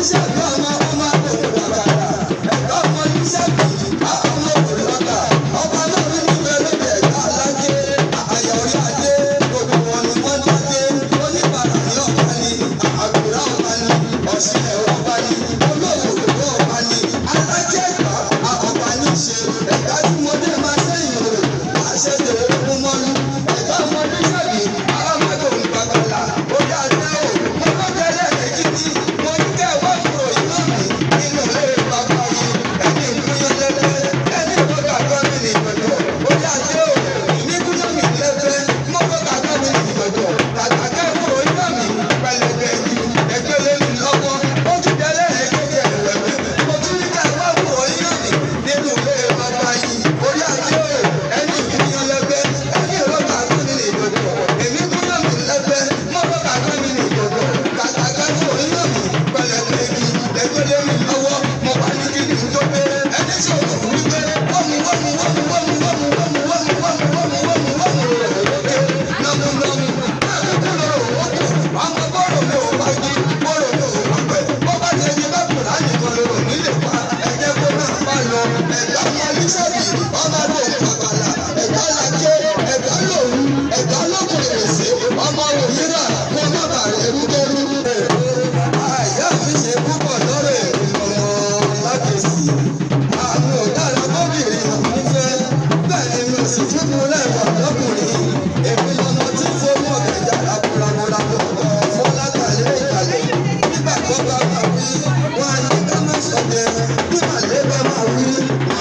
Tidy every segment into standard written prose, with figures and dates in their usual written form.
Lísàbí ọmọ ọmọ àgbòkò bàbàrà. Ẹ̀gbá ọmọ Lísàbí ọmọ òrùlọ́kà. Ọba náà ní níbẹ̀ lóde Ẹ̀gbá Aláké. Àyà orí adé gbogbo wọn ni wọ́n dádé. Oníbàárà ní ọba ni, àgùrá ọba ni, ọ̀sìnlẹ̀ ọba ni, olóòwò ọba ni, Aláké Ẹ̀gbá ọba ní í ṣe. Ẹ̀gbá tí mo dé máa sẹ́yìn rò, àṣẹ tèrè fún mọ́lú. Ẹ̀gbá ọmọ Lísàbí alámọ̀tò ìgbàgbọ́là. Orí adé o, mo ló tẹ́lẹ̀ kejì ní. Mo ní kẹ́ ẹ wá kúrò iná mi nínú ilé bàbá yìí. Ẹni ìkúnyán lẹ́fẹ́, ẹni ìkọ́kà gómìnà ìjọ̀jọ̀. Orí adé o, ìníkúnyán mi lẹ́fẹ́, mo kọ́kà gómìnà ìjọ̀jọ̀. Kàkà kẹ́ kúrò iná mi pẹlẹbẹ ju ẹgbẹ́ lé mi lọ́wọ́. Ó tún tẹ́lẹ̀ kejì ẹ̀wẹ̀wẹ̀. Mo tún ní kẹ́ ẹ wá kúrò iná mi nínú ilé bàbá yìí. Orí adé o, ẹni ìkúnyán lẹ́fẹ́, ẹni ìkọ́kà gómìnà ìjọ̀jọ̀. Èmi kúnyán mi lẹ́fẹ́, mo kọ́kà gómìnà ìjọ̀jọ̀. Kàkà kẹ́ kúrò iná mi pẹlẹbẹ ju ẹgbẹ́ lé mi lọ́wọ́. Mo wà ní kí ni tó pé ẹni sọ̀rọ̀ wípé wọ́mù wọ́mù wọ́mù wọ́mù wọ́mù wọ́mù wọ́mù wọ́mù wọ́mù wọ́mù wọ́mù òkè lọ́mù lọ́mù. Àkókò lọ́rọ̀ òkú ọmọ bọ́rọ̀ mi ò bá jí bọ́rọ̀ mi ò bá pẹ̀. Bó bá ti di bá kùrà nìkan lọ́rọ̀ nílé pa ẹ̀jẹ̀ kó náà bá lọ. Ẹ̀gbá ọmọ Lísàbí ọmọ àgbò bàbàlà ẹ̀gbá làkè ẹ̀gbá lòru ẹ̀gbá lókun èrèsé ọmọ òmíràn kó má bàa rẹ̀ rúkẹ́rú. Àyà mi ṣe púpọ̀ lọ́rọ̀ èrè ọmọ lákèsí. Àmì ò dára bóbìnrin òun fẹ́. Bẹ́ẹ̀ ni mi ò sì tún mú lẹ́wọ̀ lọ́kùnrin. Èmi lọmọ tí fowó ọ̀gẹ̀dẹ̀ àràbùràbùràbù fún látàlẹ́ ìkàlẹ̀. Nígbà tó bá máa wí, wọ́n á ní ká má ṣọdẹ. Bí màlẹ́ bá máa wí,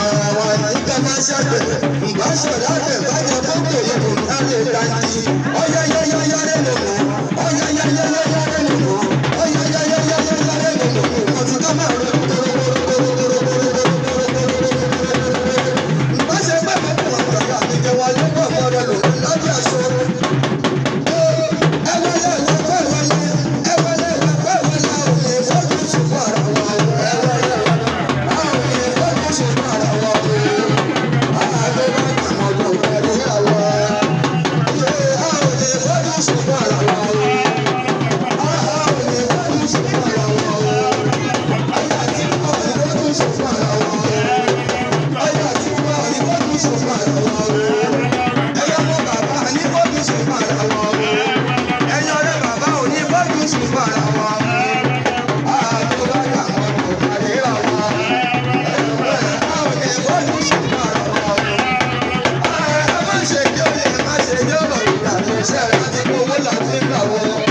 àwọn á ní ká má ṣàgbẹ̀. Ǹbá ṣọ̀dá àgbẹ̀ bájẹ bókè ìlú lálẹ́ dantí. Ọ̀yáyáyáyá rẹ̀ lòmù. Ọ̀yáyáyáyá rẹ̀ lòmù. Ọ̀yáyáyáyá rẹ̀ lòmù. Mo ti ká máa ro Ǹbá ṣe pẹ́ mọ́ kùn àgbàdo àtijọ́ wa lọ́gbọ̀n ọmọ rẹ̀ lò lábẹ́ aṣọ. Ẹyọ mọ bàbá ní bọ́dún ṣùgbọ́n ara wọn. Ẹyin ọ̀rẹ́ bàbá ò ní bọ́dún ṣùgbọ́n ara wọn. Àtúbà làwọn kò parí ra wọn. Ẹ̀rọ ò ní bọ́dún ṣùgbọ́n ara wọn. Ẹ má ṣe jẹ́ olè, má ṣe jẹ́ ọ̀rọ̀ ìgbà tó ṣe láti gbowó láti gbà wọ́n.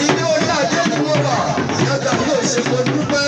Ilé orí adé ni mo wà, ìyọ́ta yóò ṣe mo dúpẹ́.